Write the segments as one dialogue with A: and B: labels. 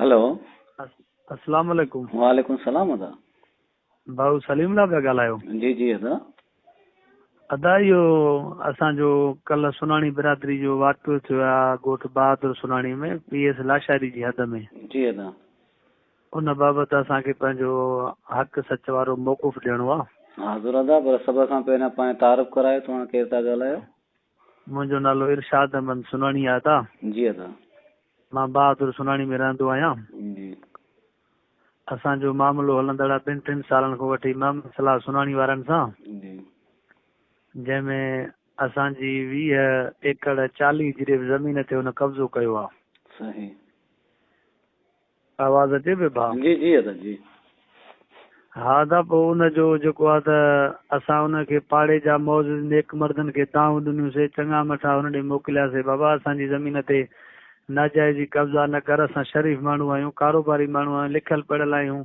A: هلو.
B: السلام عليڪم.
A: وعليڪم السلام ادا.
B: ڀائو سليم الله پيا ڳالهايو.
A: جي جي ادا.
B: ادا اهو اسان جو ڪلهه سناڻي برادري جو واقعو ٿيو آ ڳوٺ بهادر سناڻي ۾ پي ايس لاشاري جي حد ۾.
A: جي ادا.
B: ان بابت اسان کي پنهنجو حق سچ وارو موقف ڏيڻو آ.
A: حاضر ادا پر سڀ کان پهريان پنهنجو تعارف ڪرايو توهان ڪير ٿا ڳالهايو.
B: منهنجو نالو ارشاد احمد سناڻي آ ادا.
A: جي ادا.
B: مان بهادر سناڻي ۾ رهندو آهيان.
A: جي.
B: اسان جو معاملو هلندڙ آ ٻن ٽن سالن کان وٺي محمد صلاح سناڻي وارن سان.
A: جي.
B: جنهن ۾ اسان جي 20 ايڪڙ 40 جريب زمين تي هن قبضو ڪيو آ.
A: صحيح.
B: آواز اچي پيو ڀاء؟
A: جي جي ادا جي.
B: ها ادا پوء ان جو جيڪو آ ته اسان ان کي پاڙي جا معزز نيڪ مردن کي دانهون ڏنيون سي چڱا مٺا ان ڏي موڪليا سي بابا اسان جي زمين تي ناجائزي قبضا نه ڪر اسان شريف ماڻهو آهيون ڪاروباري ماڻهو آهيون لکيل پڙهيل آهيون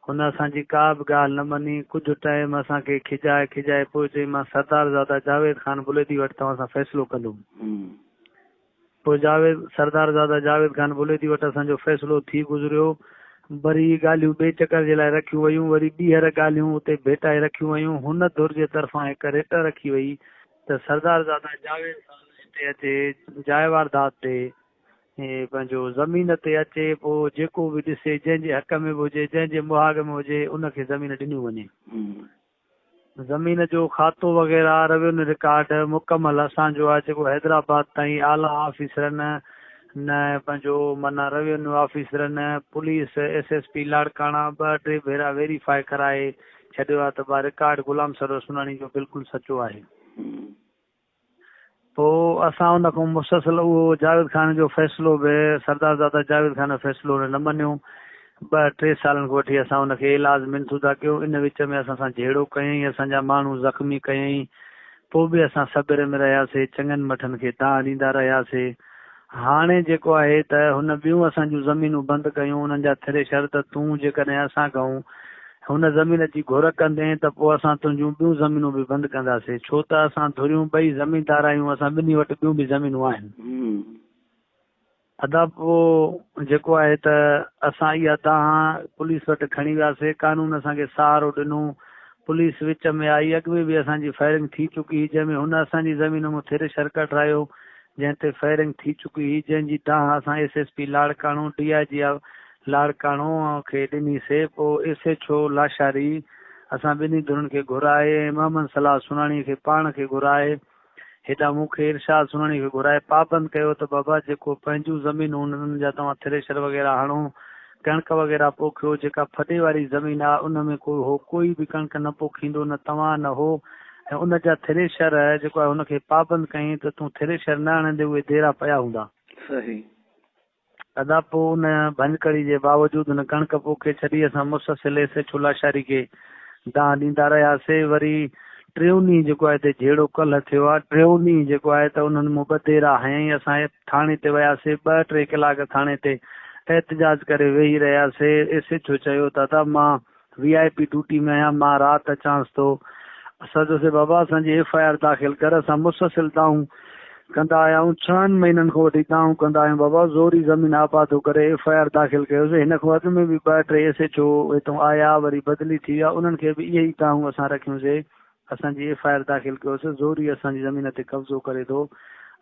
B: هن اسان جي ڪا به ڳالهه نه مڃي ڪجهه ٽائيم اسان کي کجائي کجائي پوء چئي مان سردار زاده جاويد خان بليدي وٽ توهان سان فيصلو ڪندم. پوء جاويد سردار زاده جاويد خان بليدي وٽ اسان جو فيصلو ٿي گذريو. وري ڳالهيون ٻئي چڪر جي لاء رکيون ويون. وري ٻيهر ڳالهيون اتي ڀيٽائي رکيون ويون. هن ڌر جي طرفان هڪ رٽ رکي وئي ته سردار زاده جاويد خان هتي اچي جاء واردات تي پنهنجو زمين تي اچي پوء جيڪو به ڏسي جنهن جي حق ۾ به هجي جنهن جي مهاڳ ۾ هجي ان کي زمين ڏني وڃي. زمين جو کاتو وغيره روينيو رڪارڊ مڪمل اسان جو آهي جيڪو حيدرآباد تائين اعليٰ آفيسرن نه پنهنجو معنيٰ روينيو آفيسرن police S S P Larkana ٻه ٽي ڀيرا ويريفائي ڪرائي ڇڏيو آهي ته ڀا رڪارڊ غلام سرور سناڻي جو بلڪل سچو آهي. پوء اسان ان کان مسلسل اهو جاويد خان جو فيصلو به سردار زاده جاويد خان جو فيصلو هن نه مڃيو. ٻه ٽي سالن کان وٺي اسان ان کي ايلاز منٿون ٿا ڪيون. ان وچ ۾ اسان سان جهيڙو ڪيائين، اسان جا ماڻهو زخمي ڪيائين. پوء به اسان صبر ۾ رهياسي، چڱن مٺن کي دانهن ڏيندا رهياسي. هاڻي جيڪو آهي ته هن ٻيون اسان جون زمينون بند ڪيون، انهن جا ٿريشر ته تون جيڪڏهن اسان کان هن زمين جي گهر ڪندين ته پوء اسان تنهنجون ٻيون زمينون به بند ڪنداسين، ڇو ته اسان ڌريون ٻئي زميندار آهيون، اسان ٻنهي وٽ ٻيون به زمينون آهن. ادا پوء جيڪو آهي ته اسان اها دانهن پوليس وٽ کڻي وياسين، قانون اسان کي سهارو ڏنو، پوليس وچ ۾ آئي، اڳ ۾ به اسان جي فائرنگ ٿي چڪي هئي، جنهن ۾ هن اسان جي زمين مون ٿريشر ڪڍرايو، جنهن تي فائرنگ ٿي چڪي هئي، جنهن جي دانهن اسان S S P Larkana, D I G Larkana کي ڏني سي، پوء ايس ايڇ او لاشاري اسان ٻنهي ڌرين کي گهرائي ۽ محمد صلاح سناڻي کي پاڻ کي گهرائي هيڏانهن مون کي ارشاد سناڻي کي گهرائي پابند ڪيو ته بابا جيڪو پنهنجون زمينون انهن جا توهان ٿريشر وغيره هڻو ڪڻڪ وغيره پوکيو جيڪا ڦڏي واري زمين آ ان ۾ ڪو هو ڪوئي به ڪڻڪ نه پوکيندو نه توهان نه هو ۽ ان جا ٿريشر جيڪو آهي هن کي پابند ڪيائين ته تون ٿريشر نه هڻندي اهي ديرا پيا هوندا.
A: صحيح.
B: ادا پوء ان ڀڃڪڙي جي باوجود هن ڪڻڪ پوکي ڇڏي اسان مسلسل ايس ايڇ او لاشاري کي دانهن ڏيندا رهياسي وري ٽيون ڏينهن جيڪو آهي هتي جهيڙو ڪلهه ٿيو آهي ٽيون ڏينهن جيڪو آهي ته انهن مون ٻه ديرا هنيائين اسان ٿاڻي تي وياسي ٻه ٽي ڪلاڪ ٿاڻي تي احتجاج ڪري ويهي رهياسي ايس ايڇ او چيو ته ادا مان وي آء پي ڊيوٽي ۾ آهيان مان رات اچانس ٿو. اسان چيوسين بابا اسان جي ايف I R داخل ڪر اسان مسلسل دانهون ڪندا آيا آهيون ڇهن مهينن کان وٺي دانهون ڪندا آهيون بابا زوري زمين آباد ٿو ڪري ايف I R داخل ڪيوسين هن کان اڳ ۾ به ٻه ٽي ايس ايڇ او هتان آيا وري بدلي ٿي ويا انهن کي به اهي ئي دانهون اسان رکيونسين اسان جي ايف I R داخل ڪيوسين زوري اسان جي زمين تي قبضو ڪري ٿو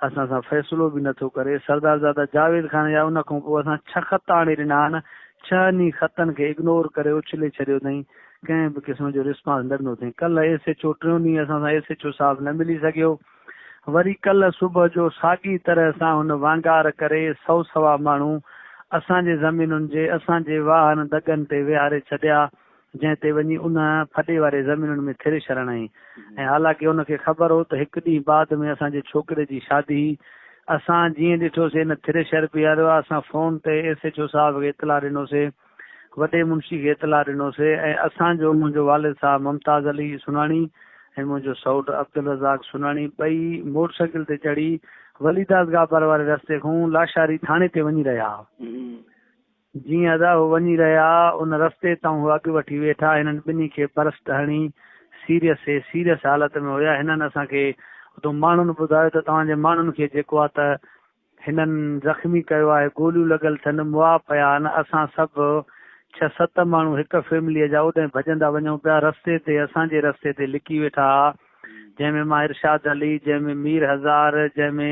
B: اسان سان فيصلو به نٿو ڪري سردار زاده جاويد خان جا ان کان پوء اسان ڇهه خط آڻي ڏنا آهن ڇهن ئي خطن کي اگنور ڪري اڇلي ڇڏيو اٿائين ڪنهن به قسم جو رسپانس نه ڏنو اٿائين ڪلهه ايس ايڇ او ٽيون ڏينهن اسان سان ايس ايڇ او صاحب نه ملي سگهيو وري ڪلهه صبح جو ساڳي طرح سان هن وانگار ڪري سئو سوا ماڻهو اسان جي زمينن جي اسان جي واهن دڳن تي ويهاري ڇڏيا جنهن تي وڃي ان ڦڏي واري زمينن ۾ ٿريشر هڻائين ۽ حالانڪه ان کي خبر هو ته هڪ ڏينهن بعد ۾ اسان جي ڇوڪري جي شادي هئي. اسان جيئن ڏٺوسي ان ٿريشر بيهاريو آهي اسان فون تي ايس ايڇ او صاحب کي اطلاع ڏنوسي، وڏي منشي کي اطلاع ڏنوسي ۽ اسان جو منهنجو والد صاحب ممتاز علي سناڻي ۽ منهنجو سئوٽ عبدالرزاق سناڻي ٻئي موٽر سائيڪل تي چڙهي وليداد گابر واري رستي کان لاشاري ٿاڻي تي وڃي رهيا ها. جيئن ادا هو وڃي رهيا، ان رستي تان هو اڳ وٺي ويٺا. هنن ٻنهي کي برسٽ هڻي سيريس هي سيريس حالت ۾ هيا. هنن اسان کي اتو ماڻهن ٻڌايو ته توهان جي ماڻهن کي جيڪو آ ته هنن زخمي ڪيو آهي، گوليون لڳل ٿن، مئا پيا آهن، اسان سڀ ڇهه ست ماڻهو هڪ فيمليء جا اوڏهين ڀڄندا وڃون پيا، رستي تي اسان جي رستي تي لڪي ويٺا ها، جنهن ۾ مان ارشاد علي، جنهن ۾ مير هزار، جنهن ۾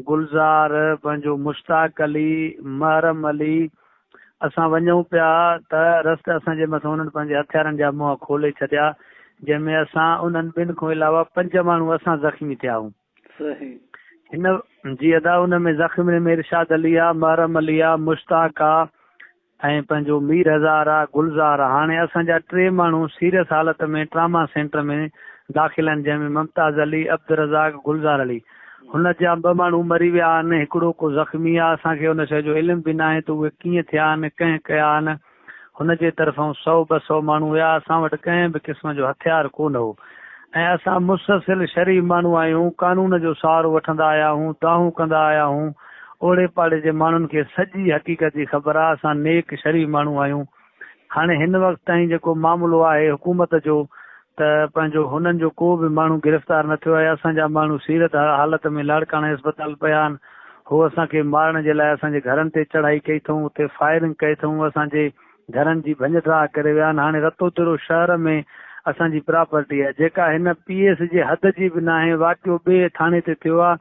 B: گلزار، پنهنجو مشتاق علي، محرم علي، اسان وڃون پيا ته رستي اسان جي مٿان انهن پنهنجي هٿيارن جا منهن کولي ڇڏيا، جنهن ۾ اسان انهن ٻن کان علاوه پنج ماڻهو اسان زخمي ٿيا آهيون.
A: صحيح.
B: هن جي ادا ان ۾ زخمين ۾ ارشاد علي آ، محرم علي آ، مشتاق آ ۽ پنهنجو مير هزار آ، گلزار آ. هاڻي اسان جا ٽي ماڻهو سيريس حالت ۾ ٽراما سينٽر ۾ داخل آهن جنهن ۾ ممتاز علي، عبدالرزاق، گلزار علي. هن جا ٻه ماڻهو مري ويا آهن، هڪڙو ڪو زخمي آ، اسان کي ان شيء جو علم به ناهي ته اهي ڪيئن ٿيا آهن، ڪنهن ڪيا آهن. هن جي طرفئون سئو ٻه سئو ماڻهو هيا، اسان وٽ ڪنهن به قسم جو هٿيار ڪونه هو ۽ اسان مسلسل شريف ماڻهو آهيون، قانون جو سهارو وٺندا آيا آهيون، دانهون ڪندا آيا آهيون، اوڙي پاڙي جي ماڻهن کي سڄي حقيقت جي خبر آهي، اسان نيڪ شريف ماڻهو آهيون. هاڻي هن وقت تائين جيڪو معاملو آهي حڪومت جو ته پنهنجو هنن جو ڪو به ماڻهو گرفتار نه ٿيو آهي، اسان جا ماڻهو سيرت حالت ۾ لاڙڪاڻي اسپتال پيا آهن، هو اسان کي مارڻ جي لاء اسان جي گهرن تي چڙهائي ڪئي اٿئون، اتي فائرنگ ڪئي اٿئون، اسان جي گهرن جي ڀڃ ڊاهه ڪري ويا آهن، هاڻي رتوديرو شهر ۾ اسان جي پراپرٽي آهي، جيڪا هن پي ايس جي حد جي به ناهي، واقعو ٻئي ٿاڻي تي ٿيو آهي.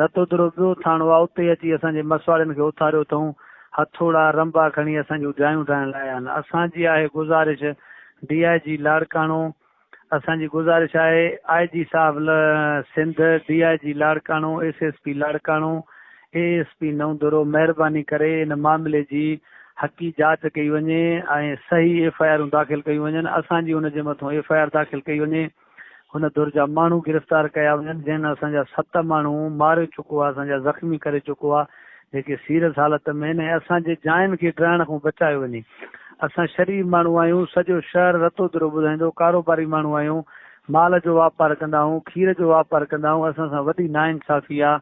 B: رتودرو ٻيو ٿاڻو آ، اتي اچي اسان جي مسواڙين کي اٿاريو اٿئون، هٿوڙا، رنبا کڻي اسان جون جايون ڊاهڻ لاء آيا آهن. اسان جي آهي گذارش ڊي I جي لاڙڪاڻو، اسان جي گذارش آهي آء جي صاحب Sindh, D I G Larkana, S S P Larkana, A S P نئون درو مهرباني ڪري ان معاملي جي حقي جاچ ڪئي وڃي ۽ صحيح ايف I آرون داخل ڪيون وڃن، اسان جي ان جي مٿون ايف I R داخل ڪئي وڃي. هن ڌر جا ماڻهو گرفتار ڪيا وڃن جنھن اسان جا ست ماڻهو ماري چڪو آ اسان جا زخمي ڪري چڪو آ جيڪي سيريس حالت ۾ آهن ۽ اسان جي جاين کي ڊاهڻ کان بچايو وڃي اسان شريف ماڻهو آهيون سڄو شهر رتودرو ٻڌائيندو ڪاروباري ماڻهو آهيون مال جو واپار ڪندا آهيون کير جو واپار ڪندا آهيون اسان سان وڏي ناانصافي آ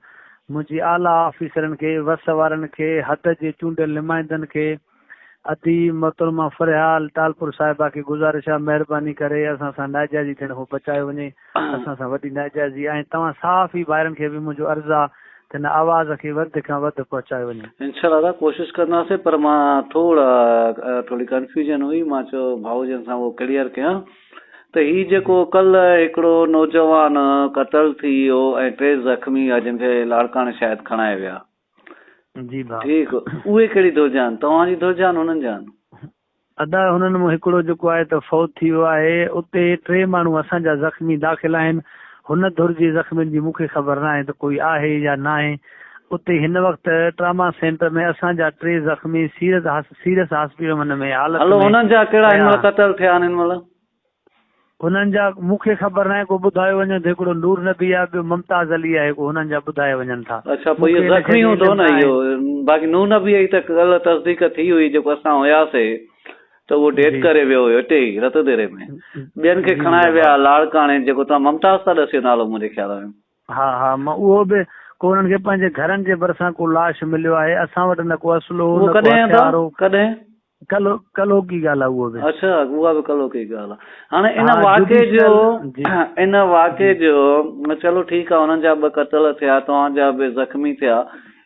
B: منهنجي اعليٰ آفيسرن کي وس وارن کي حد جي چونڊيل نمائندن کي ادي محترمه فريال ٽالپر صاحبه کي گذارش آ مهرباني ڪري اسان سان ناجائزي ٿيڻ کان بچايو وڃي اسان سان وڏي ناجائزي آ ۽ توهان صحافي ڀائرن کي به منهنجو عرض آ ته هن آواز کي وڌ کان وڌ پهچايو وڃي.
A: انشاء الله ڪوشش ڪنداسين پر مان ٿوڙا ٿوري ڪنفيوزن هئي مان چيو ڀائو جن سان اهو ڪليئر ڪيان ته هي جيڪو ڪل هڪڙو نوجوان قتل ٿي ويو ۽ ٽي زخمي هئا جن کي لاڙڪاڻي شايد کڻائي ويا
B: جي ڀاء.
A: ٺيڪ اهي ڪهڙي ڌر جا آهن توهان جي ڌر جا آهن هنن جا آهن.
B: ادا هنن مان هڪڙو جيڪو آهي ته فوت ٿي ويو آهي اتي ٽي ماڻهو اسان جا زخمي داخل آهن هن ڌر جي زخمين جي مون کي خبر ناهي ته ڪوئي آهي يا ناهي اتي هن وقت ٽراما سينٽر ۾ اسان جا ٽي زخمي سيريس سيريس هاسپيٽل ۾ حالت
A: هلو
B: ۾
A: هنن جا ڪهڙا هن
B: پيا
A: مهل قتل ٿيا آهن هن مهل.
B: هنن جا مون کي خبر ناهي ڪو ٻڌايو وڃي ته هڪڙو نور نبي آهي ٻيو ممتاز علي آهي ڪو هنن جا ٻڌايا وڃن ٿا
A: اڇا
B: مون
A: پوء
B: کي
A: اهو
B: ان شيء
A: زخمي
B: جو
A: هوندو
B: علم
A: نه
B: ناهي.
A: اهو باقي نور نبي جي ته ڪلهه تصديق ٿي هئي جيڪو اسان هياسي ته اهو ڊيٿ
B: جي
A: ڪري ويو هيو اتي ئي رتوديري ۾ ٻين کي
B: جي
A: کڻائي
B: منهنجا
A: ويا
B: ڀاء.
A: لاڙڪاڻي جيڪو توهان ممتاز ٿا ڏسيو نالو منهنجي خيال ۾.
B: ها ها مان اهو به ڪو انهن کي پنهنجي گهرن جي ڀرسان ڪو لاش مليو آهي اسان وٽ نه ڪو اسلحو
A: اهو
B: نه ڪو
A: ڪڏهن ادا
B: هٿيار هو.
A: ڪڏهن؟
B: ڪلهو ڪلهوڪي ڳالهه آهي اهو به.
A: اڇا اها به ڪلهوڪي ڳالهه آهي. هاڻي ان
B: ها
A: واقعي جو
B: جوڊيشل جي
A: ان واقعي
B: جي.
A: جو چلو ٺيڪ آهي انهن جا ٻه قتل ٿيا توهان جا به زخمي ٿيا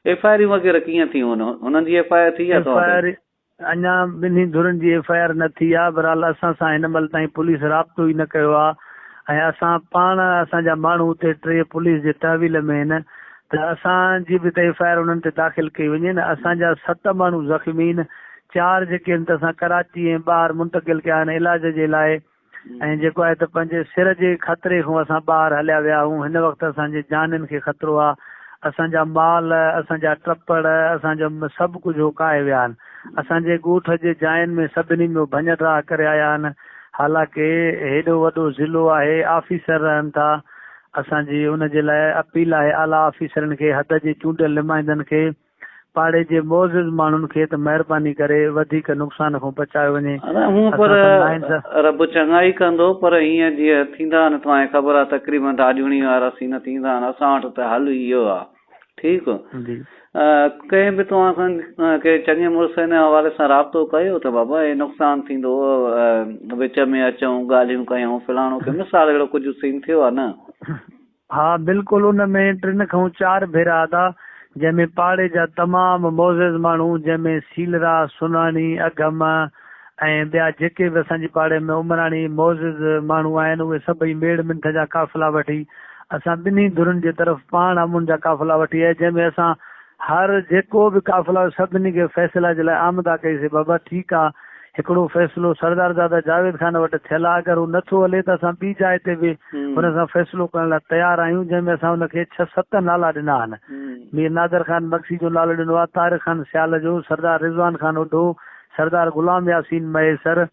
A: ايف I آريون وغيره ڪيئن ٿيون هنن جي ايف I R ٿي آهي
B: ايف
A: توهان
B: I
A: تي؟
B: آر اڃا ٻنهي ڌرين جي ايف I R نه ٿي آهي بهرحال اسان سان هن مهل تائين پوليس رابطو ئي نه ڪيو آهي ۽ اسان پاڻ اسان جا ماڻهو اتي ٽي پوليس جي تحويل ۾ آهن ته اسان جي به ته ايف I R انهن تي داخل ڪئي وڃي نه اسان جا ست ماڻهو زخمي آهن چار جيڪي آهن ته اسان ڪراچي ۽ ٻاهر منتقل ڪيا آهن علاج جي لاء ۽ جيڪو آهي ته پنهنجي سر جي خطري کان اسان ٻاهر هليا ويا آهيون هن وقت اسان جي جانين کي خطرو آهي اسان جا مال اسان جا ٽپڙ اسان جو سڀ ڪجهه هو ڪاهي ويا آهن اسان جي ڳوٺ جي جاين ۾ سڀني ۾ ڀڃ ڊاهه ڪري آيا آهن حالانڪه هيڏو وڏو ضلعو آهي آفيسر رهن ٿا اسان جي ان جي لاء اپيل آهي اعليٰ آفيسرن کي، حد جي چونڊيل نمائندن کي، پاڙي جي معزز ماڻهن کي ته مهرباني ڪري وڌيڪ نقصان کان بچايو وڃي.
A: ادا هونء پر
B: اسان سان ناانصا.
A: رب چڱائي ڪندو پر هيئن جيئن ٿيندا آهن توهان کي خبر آهي تقريبن راڄوڻي وارا سين ٿيندا آهن اسان وٽ ته حل اهو آهي ٺيڪ
B: جي.
A: ڪنهن به توهان سان ڪنهن چڱي مڙس ان حوالي سان رابطو ڪيو ته بابا هي نقصان ٿيندو وچ ۾ اچون ڳالهيون ڪيون فلاڻو ڪيون مثال اهڙو ڪجهه سين ٿيو آهي نه؟
B: ها بلڪل ان ۾ ٽن کان چار ڀيرا ادا جنهن ۾ پاڙي جا تمام معزز ماڻهو جنهن ۾ سيلرا، سناڻي، اگهم ۽ ٻيا جيڪي به اسان جي پاڙي ۾ عمراڻي معزز ماڻهو آهن اهي سڀئي ميڙ منٿ جا قافلا وٺي اسان ٻنهي ڌرين جي طرف پاڻ امن جا قافلا وٺي آيا جنهن ۾ اسان هر جيڪو به قافلو آيو سڀني کي فيصله جي لاء آمده ڪئي سي بابا ٺيڪ آ هڪڙو فيصلو سردار زاده جاويد خان وٽ ٿيل آ اگر هو نٿو هلي ته اسان ٻي جاء تي به هن سان فيصلو ڪرڻ لاء تيار آهيون جنهن ۾ اسان هن کي ڇهه ست نالا ڏنا آهن مير نادر خان مگسي جو نالو ڏنو آ طارق خان سيال جو سردار رضوان خان اوڍو سردار غلام ياسين مهيسر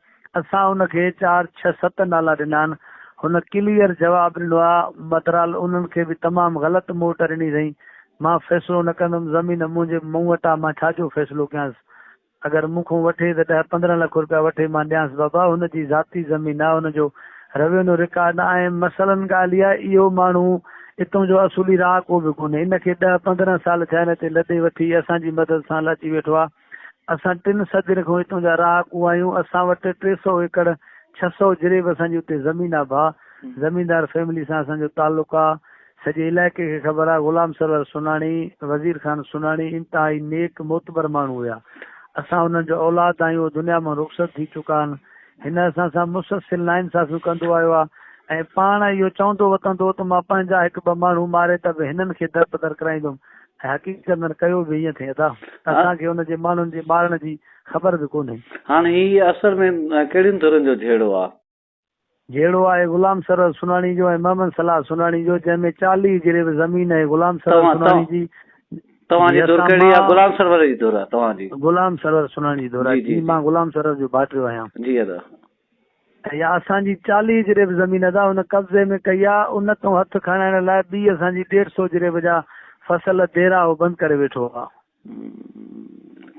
B: اسان هن کي چار ڇهه ست نالا ڏنا آهن هن ڪليئر جواب ڏنو آ بهرحال انهن کي به تمام غلط موٽ ڏني اٿئين مان فيصلو نه ڪندم زمين منهنجي مون وٽ آ مان ڇا جو فيصلو ڪيانس اگر مون کان وٺي ته ڏهه 15 لک روپيا وٺي مان ڏيانس بابا هن جي ذاتي زمين آ هن جو روينو رڪارڊ نه آهي مثلاً ڳالهه اها اهو ماڻهو اتون جو اصولي رهاڪو به ڪونهي ان کي ڏهه 15 سال ٿيا آهن هتي لڏي وٺي اسان جي مدد سان اچي ويٺو آ اسان ٽن صدين کان اتون جا رهاڪو آهيون اسان وٽ 300 ايڪڙ 600 جريب اسان جي اتي زمين آ ڀاء زميندار فيملي سان اسان جو تعلق آ سڄي علائقي کي خبر آ غلام سرور سناڻي، وزير خان سناڻي انتهائي نيڪ معتبر ماڻهو هيا. اسان انهن جو اولاد آهيون اهي دنيا مان رخصت ٿي چڪا آهن. هن اسان سان مسلسل ناانصافيون ڪندو آيو آ ۽ پاڻ اهو چوندو وتندو هو ته مان پنهنجا هڪ ٻه ماڻهو ماري ته به هنن کي درپدر ڪرائيندم ۽ حقيقتن ڪيو به ائين ٿئي ادا. اسان کي ان جي ماڻهن جي مارڻ جي خبر به ڪونهي.
A: هاڻ هي اصل ۾ ڪهڙين ڌرين جو جهيڙو آ؟
B: جهيڙو آهي غلام سرور سناڻي جو ۽ محمد صلاح سناڻي جو جنهن ۾ 40 جريب زمين آهي غلام سرور سناڻي جي.
A: توهان جي ڌر ڪهڙي آهي؟ غلام سرور جي ڌر آهي توهان جي.
B: غلام سرور سناڻي جي ڌر آهي جي مان غلام سرور جو ڀائٽيو آهيان.
A: جي ادا.
B: يا اسان جي 40 جريب زمين ادا ان قبضي ۾ ڪئي آهي ان تون هٿ کڻائڻ لاء ٻي اسان جي 150 جريب جا فصل ديرا هو بند ڪري ويٺو آهي.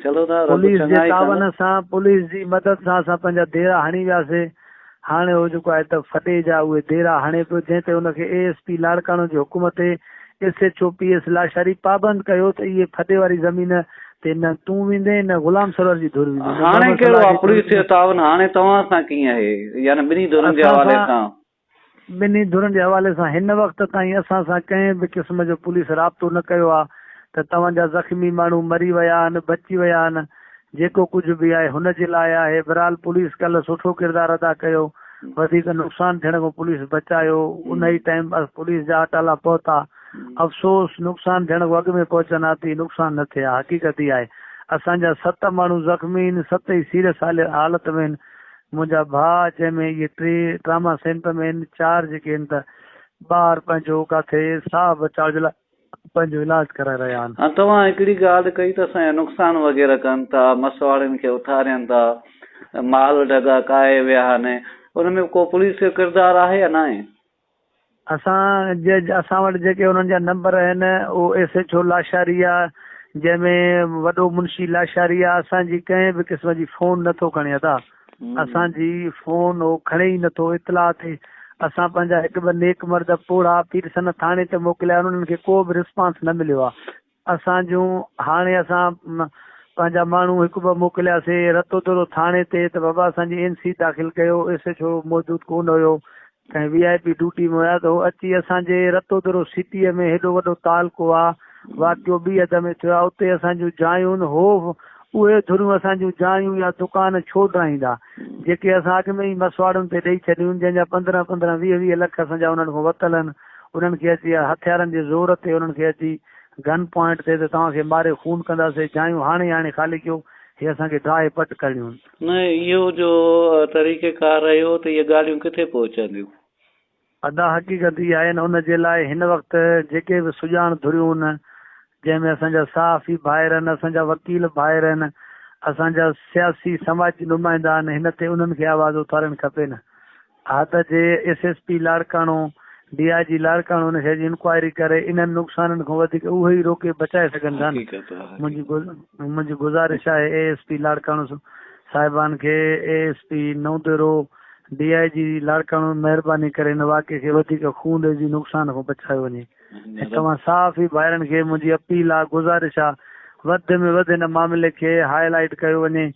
A: چلو ٿا رب
B: پوليس جي
A: چڱائي
B: تعاون
A: ڪندو.
B: سان پوليس جي مدد سان اسان پنهنجا ديرا هڻي وياسي هاڻي هو جيڪو آهي ته ڦڏي جا اهي ديرا هڻي پيو جنهن تي ان کي اي ايس پي لاڙڪاڻو جي حڪم تي S H O P S Lashari پابند ڪيو ته اهي ڦڏي واري زمين تي نه تون ويندين نه غلام سرور جي ڌر ويندي نه
A: هاڻي
B: محمد
A: ڪهڙو
B: صلاح
A: آ
B: جي ڌر
A: پوليس جو
B: ويندي.
A: تعاون هاڻي توهان سان ڪيئن آهي يعني ٻنهي ڌرين جي
B: اسان
A: حوالي
B: سان
A: سان.
B: ٻنهي ڌرين جي حوالي سان هن وقت تائين اسان سان ڪنهن به قسم جو پوليس رابطو نه ڪيو آهي ته توهان جا زخمي ماڻهو مري ويا آهن بچي ويا آهن جيڪو ڪجهه به آهي هن جي لاء آهي بهرحال پوليس ڪلهه سٺو ڪردار ادا ڪيو وڌيڪ نقصان ٿيڻ کان پوليس بچايو انهي ٽائيم پوليس جا اٽالا پهتا افسوس نقصان ٿيڻ کان اڳ ۾ پهچن ها ته هي نقصان نه ٿئي ها حقيقت اها آهي اسان جا ست ماڻهو زخمي آهن ست ئي سيريس حالت ۾ آهن منهنجا ڀاء جنهن ۾ اهي ٽي ٽراما سينٽر ۾ آهن چار جيڪي آهن ته ٻاهر پنهنجو ڪاٿي ساهه بچاء جي لاء پنهنجو علاج ڪرائي رهيا آهن.
A: هاڻ توهان هڪڙي ڳالهه ڪئي ته اسان جا نقصان وغيره ڪن ٿا مسواڙين کي اٿارين ٿا مال ڍڳا ڪاهي ويا آهن ان ۾ ڪو پوليس جو ڪردار آهي يا ناهي؟
B: اسان جي اسان وٽ جيڪي انهن جا نمبر آهن اهو ايس ايڇ او لاشاري آ جنهن ۾ وڏو منشي لاشاري آ اسان جي ڪنهن به قسم جي فون نٿو کڻي ادا اسان جي فون هو کڻي ئي نٿو اطلاع تي اسان پنهنجا هڪ ٻه نيڪ مرد پوڙها پيرسن ٿاڻي تي موڪليا آهن انهن کي ڪو به رسپانس نه مليو آ اسان جون هاڻي اسان پنهنجا ماڻهو هڪ ٻه موڪلياسي رتودورو ٿاڻي تي ته بابا اسان جي اين سي داخل ڪيو ايس ايڇ او موجود ڪونه هيو ڪنهن وي آء پي ڊيوٽي ۾ هيا ته هو اچي اسان جي رتودورو سٽيء ۾ هيڏو وڏو تعلقو آ واقعو ٻي حد ۾ ٿيو آ اتي اسان جون جايون هو اهي ڌريون اسان جون جايون يا دڪان ڇو ڊاهيندا جيڪي اسان اڳ ۾ ئي مسواڙن تي ڏئي ڇڏيون جنهن جا 15 15 20 20 لک اسان جا انهن کان ورتل آهن انهن کي اچي هٿيارن جي زور تي انهن کي اچي گن پوائنٽ تي ته توهان کي ماري خون ڪنداسين، جايون هاڻي ئي هاڻي خالي ڪيو، هي اسان کي ڊاهي پٽ ڪرڻيون آهن.
A: نه اهو جو طريقه ڪار رهيو ته اهي ڳالهيون ڪٿي پهچنديون.
B: ادا حقيقت اها آهي نه ان جي لاء هن وقت جيڪي به سڄاڻ ڌريون آهن جنهن ۾ اسان جا صحافي ڀائر آهن، اسان جا وڪيل ڀائر آهن، اسان جا سياسي سماجي نمائندا آهن هن تي انهن کي آواز اٿارڻ کپي نه. ها ته جي S S P Larkana, D I G Larkana ان شيء جي انڪوائري ڪري انهن نقصانن کان وڌيڪ اهي ئي روڪي بچائي سگهن ٿا نه. منهنجي منهنجي گذارش آهي اي ايس پي لاڙڪاڻو صاحبان کي A S P Naudero, D I G Larkana مهرباني ڪري هن واقعي کي وڌيڪ خونريزي نقصان کان بچايو وڃي ۽ توهان صحافي ڀائرن کي منهنجي اپيل آ گذارش آ وڌ ۾ وڌ هن معاملي کي هائي لائيٽ ڪيو وڃي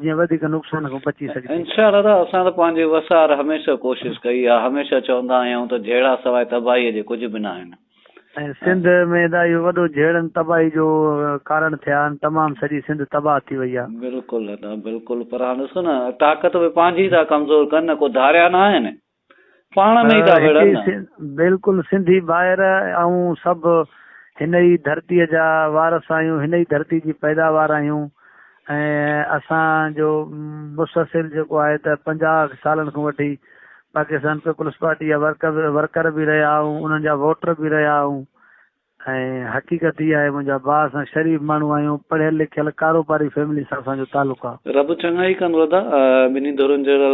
B: جيئن وڌيڪ نقصان کان بچي سگهجي.
A: انشاء الله ته اسان ته پنهنجي وس آهر هميشه ڪوشش ڪئي آهي، هميشه چوندا آهيون ته جهيڙا سواء تباهيء جي ڪجهه به ناهن.
B: ۽ سنڌ ۾ ادا اهو وڏو جهيڙن تباهي جو ڪارڻ ٿيا آهن تمام سڄي سنڌ تباهه ٿي وئي آهي.
A: بلڪل ادا بلڪل پر هاڻ ڏسو نه طاقت به پنهنجي ٿا ڪمزور ڪن نه ڪو ڌاريا نه آهن پاڻ ۾ ئي ٿا وڙهن نه.
B: بلڪل سنڌي ڀائر آئون سڀ هن ئي ڌرتي جا وارث آهيون هن ئي ڌرتي جي پيداوار آهيون ۽ اسان جو مسلسل جيڪو آهي ته 50 سالن کان وٺي پاڪستان پيپلز پارٽي جا ورڪر به رهيا آهيون انهن جا ووٽر به رهيا آهيون ۽ حقيقت اها آهي منهنجا ڀاء اسان شريف ماڻهو آهيون پڙهيل لکيل ڪاروباري فيملي سان اسان جو تعلق آهي.
A: رب چڱائي ڪندو ادا ٻنهي ڌرين جي لاء.